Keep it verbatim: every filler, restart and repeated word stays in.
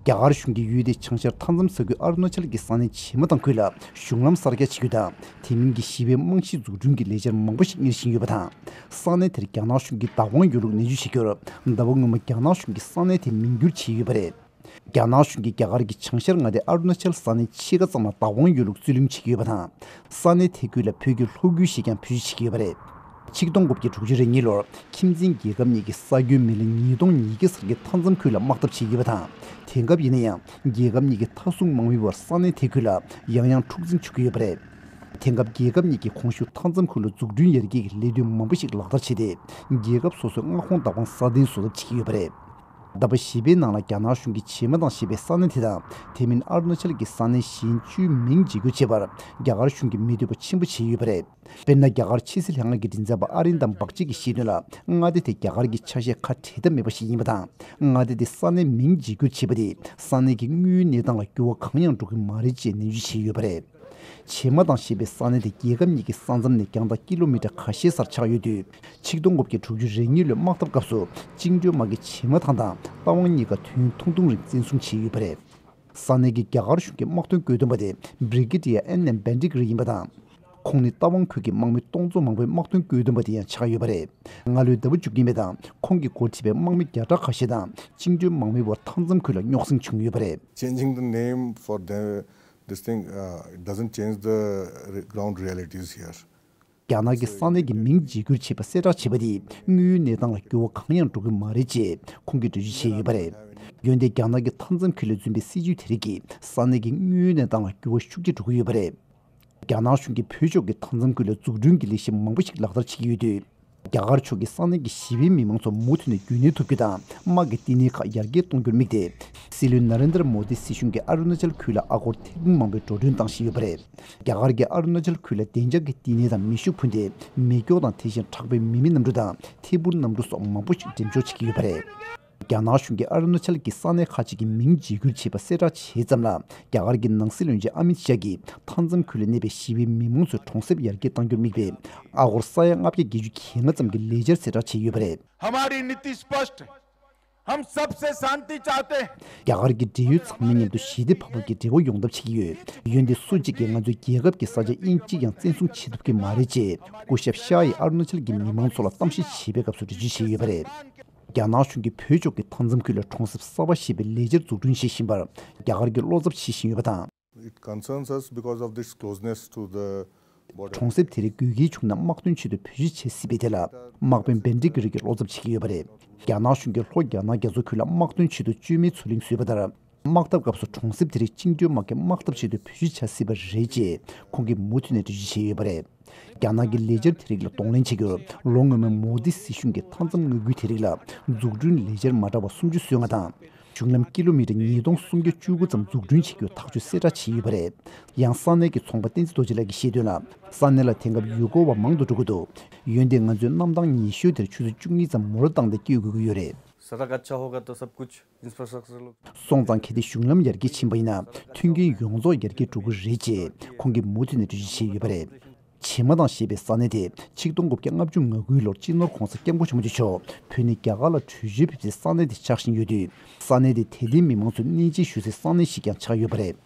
རྒྱ་གར་གཞུང་གིས་ཡུལ་དེའི་བྱང་ཤར་མཐའ་མཚམས་ས་ཁུལ་ཨ་རུ་ན་ཅལ་གྱི་ས་གནས་བྱེ་མ་ཐང་ཁུལ་ལ་གཞུང་ལམ་གསར་རྒྱག་བྱེད་རྒྱུ་དང་། དེ་མིན་གྱི་ཞི་བའི་རྨང་གཞི་འཛུགས་སྐྲུན་གྱི་ལས་འཆར་མང་པོ་ཞིག་གཉེར་བཞིན་ཡོད་པ་དང་། ས་གནས་དེར་རྒྱ་ནག་གཞུང་གིས་བདག་དབང་ཡོད་ལུགས་ནན་བརྗོད་བྱེད་རྒྱུར། ཟླ་བ་སྔོན་མ་རྒྱ་ནག་གཞུང་གིས་ས་གནས་དེ་མིང་བསྒྱུར་བྱས་ཡོད་པ་རེད། རྒྱ་ནག་གཞུང་གིས་རྒྱ་གར་གྱི་བྱང་ཤར་མངའ་སྡེ་ཨ་རུ་ན་ཅལ་ས་གནས་ཕྱེད་ཀ་ཙམ་ལ་བདག་དབང་ཡོད་ལུགས་རྩོད་གླེང་བྱེད་ཀྱི་ཡོད་པ་དང་། ས་གནས་དེ་ཁུལ་ལ་བོད་ཀྱི་ལྷོ་ཁུལ་ཞེས་ཀྱང་བེད་སྤྱོད་བྱེད་ཀྱི་ཡོད་པ་རེད། ཆིག་སྟོང་དགུ་བརྒྱ་དྲུག་ཅུ་རེ་གཉིས་ལོར་ཁྱིམ་མཚེས་རྒྱལ་ཁབ་གཉིས་ཀྱིས་ས་ཁྱོན་མི་ལི་ཉིས་སྟོང་ཉིས་བརྒྱ་ཙམ་གྱི་མཐའ་མཚམས་ཁུལ་ལ་དམག་འཐབ་བྱེད་ཀྱི་ཡོད་པ་དང་། དེང་སྐབས་ཡིན་ན་ཡང་རྒྱལ་ཁབ་གཉིས་ཀྱི་མཐའ་སྲུང་དམག་མིའི་བར་ས་གནས་དེ་ཁུལ་ལ་ཡང་ཡང་འཁྲུག་འཛིང་བྱུང་གི་ཡོད་པ་རེད། དེང་སྐབས་རྒྱལ་ཁབ་གཉིས་ཀྱིས་གོང་ཞུས་མཐའ་མཚམས་ཁུལ་ལ་འཛུགས་སྐྲུན་ཡར་རྒྱས་ཀྱི་ལས་དོན་མང་པོ་ཞིག་ལག་བསྟར་བྱས་ཏེ། རྒྱལ་ཁབ་སོ་སོའི་མངའ་ཁོངས་བདག་དབང་སྲ་བརྟན་བཟོ་ཐབས་བྱེད་ཀྱི་ཡོད་པ་རེད། ཟླ་བ་བཞི་པའི་ནང་ལ་རྒྱ་ནག་གཞུང་གིས་བྱེ་མ་ཐང་ཞེས་པའི་ས་གནས་དེ་དང་། དེ་མིན་ཨ་རུ་ན་ཅལ་གྱི་ས་གནས་གཞན་བཅུའི་མིང་བརྗེ་བསྒྱུར་བྱས་པར་རྒྱ་གར་གཞུང་གིས་མི་འདོད་པ་ཆེན་པོ་བྱས་ཡོད་པ་རེད། དཔེར་ན། རྒྱ་གར་ཕྱི་སྲིད་ལྷན་ཁང་གི་མགྲིན་ཚབ་པ་ཨ་རིན་དམ་བག་ཅི་གིས་བཤད་དོན་ལ། མངའ་སྡེ་དེ་རྒྱ་གར་གྱི་ཆ་ཤས་ཁ་བྲལ་ཐབས་མེད་པ་ཞིག་ཡིན་པ་དང་། མངའ་སྡེ་དེ་ས་གནས་མིང་བརྗེ་བསྒྱུར་བྱས་པ་དེས་ས་གནས་ཀྱི་དངོས་ཡོད་གནས་སྟངས་ལ་འགྱུར་བ་གང་ཡང་འགྲོ་གི་མ་རེད་ཅེས་ནན་བརྗོད་བྱས་ཡོད་པ་རེད། བྱེ་མ་ཐང་ཞེས་པའི་ས་གནས་དེ་རྒྱལ་ཁབ་གཉིས་ཀྱི་ས་མཚམས་ནས་རྒྱང་ཐག་ཀི་ལོ་མི་ཊར་ཁ་ཤས་སར་ཆགས་ཡོད་དུས། ཆིག་སྟོང་དགུ་བརྒྱ་དྲུག་ཅུ་རེ་གཉིས་ལོའི་དམག་འཐབ་སྐབས་སུ་བཅིངས་འགྲོལ་དམག་གིས་བྱེ་མ་ཐང་དང་རྟ་དབང་གཉིས་ཀ་དུས་ཡུན་ཐུང་ཐུང་རིང་བཙན་བཟུང་བྱས་ཡོད་པ་རེད། ས་གནས་ཀྱི་རྒྱ་གར་གཞུང་གི་དམག་དོན་བཀོད་འདོམས་པ་དེ་Brigadier N M Bandikri ཡིན་པ་དང་། ཁོང་ནི་རྟ་དབང་ཁུལ་གྱི་དམག་མི་སྟོང་ཚོ་མང་པོའི་དམག་དོན་བཀོད་འདོམས་པ་དེ་ཡང་ཆགས་ཡོད་པ་རེད། སྔ་ལོའི་ཟླ་བ་མཇུག་རྒྱན་པའི་དང་ཁོང་གིས་འགོ་ཁྲིད་པའི་དམག་མི་བརྒྱ་ཕྲག་ཁ་ཤས་དང་བཅིངས་འགྲོལ་དམག་མིའི་བར་མཐའ་མཚམས་ཁུལ་ལ་རྙོག་ཟིང་བྱུང་ཡོད་པ་རེད། Changing the name for the, this thing, uh, it doesn't change the re- ground realities here. རྒྱ་ནག་གིས་ས་གནས་ཀྱི་མིང་བརྗེ་བསྒྱུར་བྱས་པ་གསལ་བསྒྲགས་བྱས་པ་དེས་དངོས་ཡོད་གནས་སྟངས་ལ་འགྱུར་བ་གང་ཡང་འགྲོ་གི་མ་རེད་ཅེས་ཁོང་གིས་འགྲེལ་བརྗོད་བྱས་ཡོད་པ་རེད། འོན་ཏེ་རྒྱ་ནག་གི་མཐའ་མཚམས་ཁུལ་ལས་འཛིན་པའི་སྲིད་ཇུས་དེ་རིགས་ཀྱིས་ས་གནས་ཀྱི་དངོས་ཡོད་གནས་སྟངས་ལ་འགྱུར་བ་ཤུགས་ཆེ་འགྲོ་གི་ཡོད་པ་རེད། རྒྱ་ནག་གཞུང་གིས་བོད་ཕྱོགས་ཀྱི་མཐའ་མཚམས་ཁུལ་ལ་འཛུགས་སྐྲུན་གྱི་ལས་གཞི་མང་པོ་ཞིག་ལག་བསྟར་བྱེད་ཀྱི་ཡོད་དུས། རྒྱ་གར་ཕྱོགས་ཀྱིས་ས་གནས་ཀྱི་ཞི་བའི་མི་མང་ཚོ་མུ་མཐུད་ནས་རྒྱུན་གནས་ཐུབ་རྒྱུ་དང་། དམག་གི་བསྟི་གནས་ཁག་ཡར་རྒྱས་གཏོང་རྒྱུར་དམིགས་ཏེ། སྲིད་བློན་ན་རེན་དྲ་མོ་དི་སྲིད་གཞུང་གིས་ཨ་རུ་ན་ཅལ་ཁུལ་ལ་ཨ་སྒོར་ཐེར་འབུམ་མང་པོའི་འགྲོ་གྲོན་བཏང་བཞིན་ཡོད་པ་རེད། རྒྱ་གར་གྱིས་ཨ་རུ་ན་ཅལ་ཁུལ་ལ་བདེ་འཇགས་ཀྱི་བསྟི་གནས་དང་མེ་ཤུགས་འཕུར་མདེལ། མེ་སྒྱོགས་དང་དེ་བཞིན་དྲག་པོའི་མི་མེད་གནམ་གྲུ་དང་ཐད་འཕུར་གནམ་གྲུ་སོགས་མང་པོ་ཞིག་འགྲེམས་འཇོག་བྱེད་ཀྱི་ཡོད་པ་རེད། རྒྱ་ནག་གཞུང་གིས་ཨ་རུ་ན་ཅལ་གྱི་ས་གནས་ཁག་ཅིག་གི་མིང་བརྗེ་བསྒྱུར་བྱས་པ་གསལ་བསྒྲགས་བྱས་ཙམ་ལ། རྒྱ་གར་གྱི་ནང་སྲིད་བློན་ཆེན་ཨ་མིད་ཤཱ་གིས་མཐའ་མཚམས་ཁུལ་ལ་གནས་པའི་ཞི་བའི་མི་མང་ཚོའི་གྲོང་གསེབ་ཡར་རྒྱས་གཏང་རྒྱུར་དམིགས་པའི་ཨ་སྒོར་ས་ཡ་ལྔ་བརྒྱ་བརྒྱད་ཅུ་གྱ་ལྔ་ཙམ་གྱི་ལས་འཆར་གསལ་བསྒྲགས་བྱས་ཡོད་པ་རེད། हमारी नीति स्पष्ट है। हम सबसे शांति चाहते हैं। རྒྱ་གར་གྱི་འབྲེལ་ཡོད་ཚང་མའི་མཉམ་དུ་ཞི་བདེ་འཕགས་པོ་གི་འབྲེལ་བ་ཡོང་ཐབས་བྱེད་ཀྱི་ཡོད། འོན་ཏེ་སུ་གཅིག་གིས་ང་ཚོའི་རྒྱལ་ཁབ་ཀྱི་ས་ཆ་དབྱིན་གཅིག་ཀྱང་བཙན་བཟུང་བྱེད་ཐུབ་ཀྱི་མ་རེད་ཅེས་སྐུ་ཞབས་ཤཱ་ཡིས་ཨ་རུ་ན་ཅལ་གྱི་མི་མང་ཚོ་ལ་གཏམ་བཤད་བྱས་པའི་སྐབས་སུ་འགྲེལ་བརྗོད་བྱས་ཡོད་པ་རེད། རྒྱ་ནག་གཞུང་གིས་བོད་ཕྱོགས་ཀྱི་མཐའ་མཚམས་ཁུལ་ལ་གྲོང་གསེབ་གསར་པ་ཞེས་པའི་ལས་འཆར་འཛུགས་སྐྲུན་བྱེད་བཞིན་པར་རྒྱ་གར་གྱིས་བློ་འཚབ་བྱེད་བཞིན་ཡོད་པ་དང་། It concerns us because of this closeness to the border. གྲོང་གསེབ་དེ་རིགས་དགོས་གལ་བྱུང་ན་དམག་དོན་ཆེད་དུ་བེད་སྤྱོད་བྱེད་སྲིད་པའི་ཐད་ལ་དམག་དཔོན་བེན་ཌི་གྷི་རི་གིས་བློ་འཚབ་བྱེད་ཀྱི་ཡོད་པ་རེད། རྒྱ་ནག་གཞུང་གིས་ལྷོ་རྒྱ་ནག་རྒྱ་མཚོ་ཁུལ་ལ་དམག་དོན་ཆེད་དུ་བཅོས་མའི་མཚོ་གླིང་བཟོས་པ་ལྟར། དམག་འཐབ་སྐབས་སུ་གྲོང་གསེབ་དེ་རིགས་བཅིངས་འགྲོལ་དམག་གིས་དམག་འཐབ་ཆེད་དུ་བེད་སྤྱོད་བྱ་སྲིད་པ་རེད་ཅེས་ཁོང་གིས་མུ་མཐུད་ནས་འགྲེལ་བརྗོད་བྱས་ཡོད་པ་རེད། རྒྱ་ནག་གི་ལས་འཆར་དེ་རིགས་ལ་གདོང་ལེན་བྱེད་རྒྱུར་ལོ་སྔོན་མའི་མོ་དི་སྲིད་གཞུང་གིས་མཐའ་མཚམས་མངའ་ཁུལ་དེ་རིགས་ལ་འཛུགས་སྐྲུན་ལས་འཆར་མ་འདྲ་བ་སུམ་ཅུ་སོ་ལྔ་དང་། གཞུང་ལམ་ཀི་ལོ་མི་ཊར་ཉིས་སྟོང་སུམ་བརྒྱ་བཅུ་དགུ་ཙམ་འཛུགས་སྐྲུན་བྱེད་རྒྱུ་ཐག་གཅོད་གསལ་བསྒྲགས་བྱས་ཡོད་པ་རེད། ཡང་ས་གནས་ཀྱི་ཚོང་པ་བསྟན་འཛིན་རྡོ་རྗེ་ལགས་ཀྱིས་བཤད་དོན་ལ། ས་གནས་ལ་དེང་སྐབས་ཡུལ་སྐོར་བ་མང་དུ་འགྲོ་གི་འདུག་འོན་ཏེ་ང་ཚོས་གནམ་ཐང་ཉེ་ཤོས་དེར་ཆུ་ཚོད་བཅུ་གཉིས་ཙམ་མོ་ཊ་བཏང་སྟེ་སྐྱོད་དགོས་ཀྱི་ཡོད་རེད། सड़क अच्छा होगा तो सब कुछ इंफ्रास्ट्रक्चर लोग སོང་ཙང་གལ་ཏེ་གཞུང་ལམ་ཡར་རྒྱས་ཕྱིན་པ་ཡིན་ན་མཐུན་རྐྱེན་ཡོངས་རྫོགས་ཡར་རྒྱས་འགྲོ་གི་རེད་ཅེས་ཁོང་གིས་མུ་མཐུད་ནས་འགྲེལ་བརྗོད་བྱས་ཡོད་པ་རེད། བྱེ་མ་ཐང་ཞེས་པའི་ས་གནས་དེ་ཆིག་སྟོང་དགུ་བརྒྱ་ལྔ་བཅུ་ང་དགུའི་ལོར་སྤྱི་ནོར་༧གོང་ས་༧སྐྱབས་མགོན་ཆེན་པོ་མཆོག་བོད་ནས་རྒྱ་གར་ལ་བྲོས་བྱོལ་ཕེབས་སའི་ས་གནས་དེ་ཆགས་བཞིན་ཡོད་དུས། ས་གནས་དེ་དད་ལྡན་མི་མང་ཚོས་གནས་མཇལ་ཞུ་སའི་ས་གནས་ཤིག་ཀྱང་ཆགས་ཡོད་པ་རེད།